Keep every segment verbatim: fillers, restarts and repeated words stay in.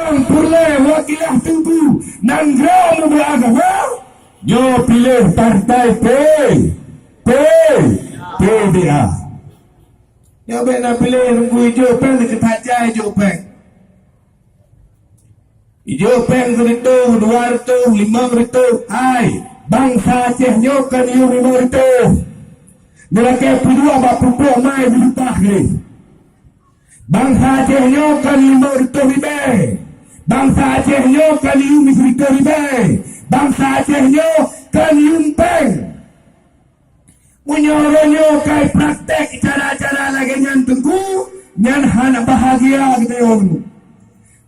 Peureulée wakilah teungku nanggroe mubuet agama, nyoe piléh partai P, P, P D A. Nyoe bék na piléh teungku ijok péng, dikeujak jai ijok péng. Ijok péng sireutôh, dua reutôh, limong reutôh. Hai, bansa Aceh nyoe kon yum limong reutôh. Neulakée peudua bak pupuk mai beulutah lé. Bansa Aceh nyoe kon limong reutôh ribée. Bansa Aceh nyoe kon yum sireutôh ribée. Bansa Aceh nyoe kon yum péng. Meunyoe uroe nyoe kai prakték cara-cara lagée nyan teungku, nyan hana bahagia geutanyoe.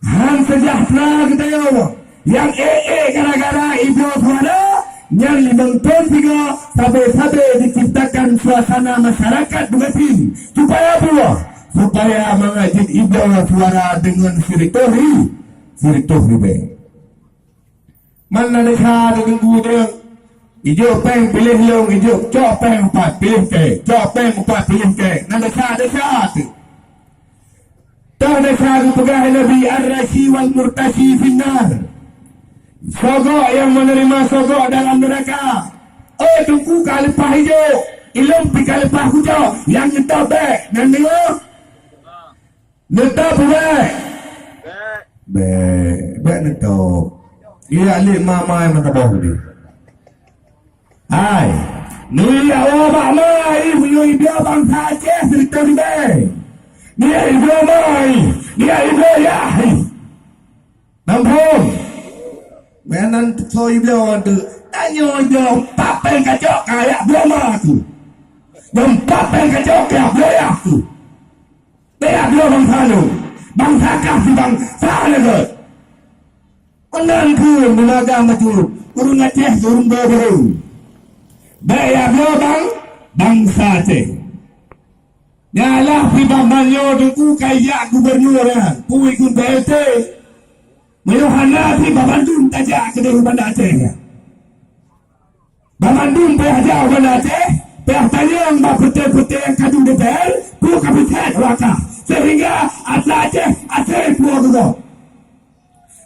Han seujahteura geutanyoe. Nyang ék-ék gara-gara ibloe suara, nyan limong thon sigoe sabe-sabe diciptakan suasana masyarakat beugatin. Supaya peue? Supaya mangat jeuet ibloe suara deungon sireutôh ri-, sireutôh ribée. Man na desya teungku deueng, ijok péng piléh lôn, ijok cok péng upat piléh kée, cok péng upat piléh kée. Na desya-desya teuh. Toh desya geupeugah Nabi, "Ar-rashi wal murtashi finnar." Sogok nyang meuneurimong sogok dalam neuraka. Oh teungku ka leupah ijok, ilôn pih ka leupah kujok, nyang geutôb bék, nyan deungoe. Neutôb bék. Bék, bék neutôb. Ijak lé ma-ma meutabah udeh. Hai, neujak woe bak ma, meunyoe ibloe bansa Aceh sireutôh ribée. Neujak ibloe ma, neujak ibloe yah. Namphon. Meunan soe ibloe tu. Tanyoe ibloe empat péng kacok kajak bloe ma tu. Empat péng kacok kajak bloe yah tu. Bék bloe bansa nyoe. Bansa kah si bansa lagée. Meunan keuh meunagah maju ureuëng Aceh keu ureuëng Beubeureu. Bék bloe bang, bansa Aceh. Nyalah si bansa nyoe teungku kajak gubernur nyan, peue ikun P L T. Meunyoe hana si banmandum tajak keudeh u Banda Aceh nyan. Banmandum payah jak u Banda Aceh, payah tanyong bak peuté-peuté nyang ka duek D P R, peue ka peucaya awak kah. Sehingga atra Aceh asai peue geugoe.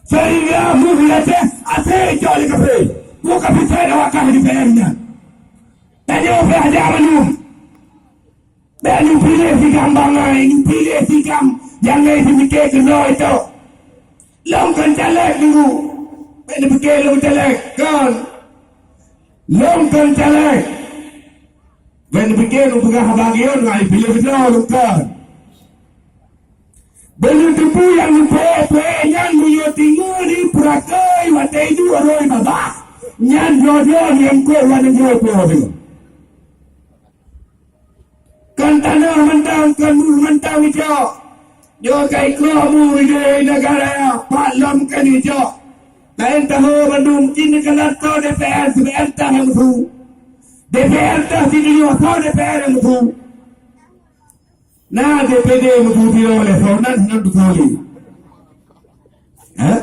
Sehingga muhi Aceh asai cok lé kaphé, peue ka peucaya awak kah di D P R nyan. Tanyoe payah jak mandum. Bék neupiléh sigam bangai, neupiléh sigam nyang lé seumiké keunoe tok. Lôn kon caleg dulu. Bék neupike lôn caleg, kon. Lôn kon caleg. Bék neupike lôn peugah haba geuyue ngon piléh keunoe lôn kon. Beuneuteupeu nyang neupeuék-peuék nyan meunyoe tingoe di peurakée watée iduek rhoi babah, nyan droe-droe nyang kok wan nanggroe pulo teuh. Kon tanoh mantong, kon muh mantong icok. Nyoe ka ikok muh ideh negara pat lom kon icok. Laén taho bandum cit neukalon soe D P R, D P R tah nyang meusu. D P R tah cit nyoe soe D P R nyang meusu. Na D P D meusu sidroe lé soe nan hana meusu lé. Ha?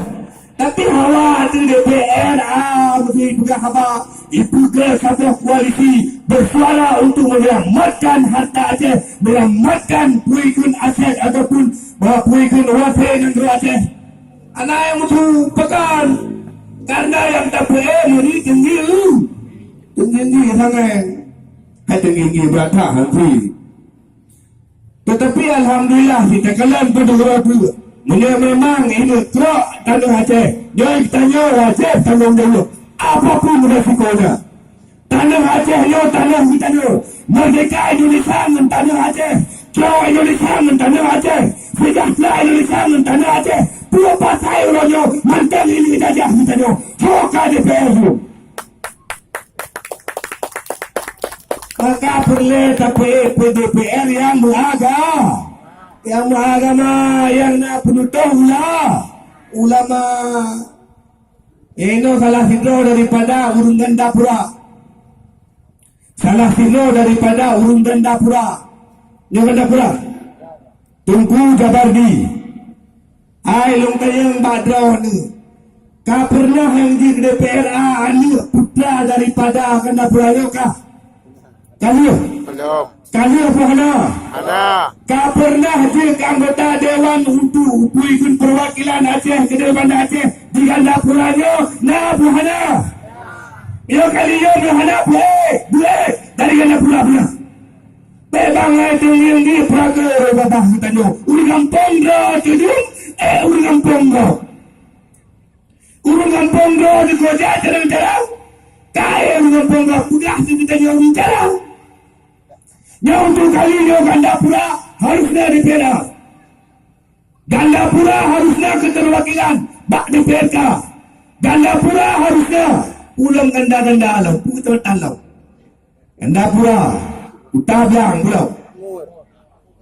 Tapi hawa ateueh D P R a meusu ipeugah haba, ipeugah saboh koalisi bersuara untuk menyelamatkan harta Aceh, menyelamatkan puikun aset ataupun, bah, puikun wase nanggroe Aceh. Ana nyang meusu pakon, karena nyang tapeuék meuri tinggi, tinggi sangat. Hai tinggi beurata hanti. Tetapi alhamdulillah, kita kalon padum uroe tu. Meunyoe memang inong trok tanoh Aceh, nyoe tanyoe wajéb tanggong jaweueb. Apapun resikonya. Tanoh Aceh nyoe tanoh geutanyoe. Merdeka Indonesia ngon tanoh Aceh. Trok Indonesia ngon tanoh Aceh. Sejahtera Indonesia ngon tanoh Aceh. Peue pasai uroe nyoe mantong ini jajah geutanyoe. Trok ka D P R tu. Maka peureulée tapeuék P D P R nyang meuaga-, nyang meuagama, nyang na peunutoh ula-, ulama. Inoe salah sidroe daripada ureuëng Gandapura. Salah sidroe daripada ureuëng Gandapura. Nyoe Gandapura. Teungku Jabardi, ai lôn tanyong bak droeneuh, ka peureunah nyang jeuet D P R a aneuëk putra daripada Gandapura nyoe kah? Ka lheueh? Belum. Ka lheueh peue hana? Hana. Ka pernah jeuet keu anggota dewan untuk peue kheun perwakilan Aceh keudéh Banda Aceh di Gandapura nyoe? Na peue hana? Nyoe kali nyoe meuhana peue? Buet dari Gandapura peue? Bèk bangai teungieng di Praga babah geutanyoe. Ureueng gampông droe teudum, eh, ureueng gampông droe. Ureueng gampông droe dikeujah carông-carông. Kayée ureueng gampông droe peugah keu geutanyoe ureueng carông. Nyoe untuk kali nyoe Gandapura harus na D P R A. Gandapura harus na keterwakilan bak D P R K. Gandapura harus na ulôn ganda-ganda lom, peue teutan lom. Gandapura, Kuta Blang pula.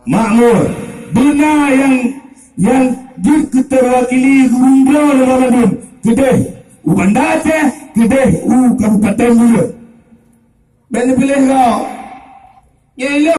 Makmur. Beuna nyang, nyang jeuet keu teuwakili ureueng droe lom bandum. Keudeh u Banda Aceh, keudeh u Kabupaten Buluek. Bèk neupiléh gob. Nyan lé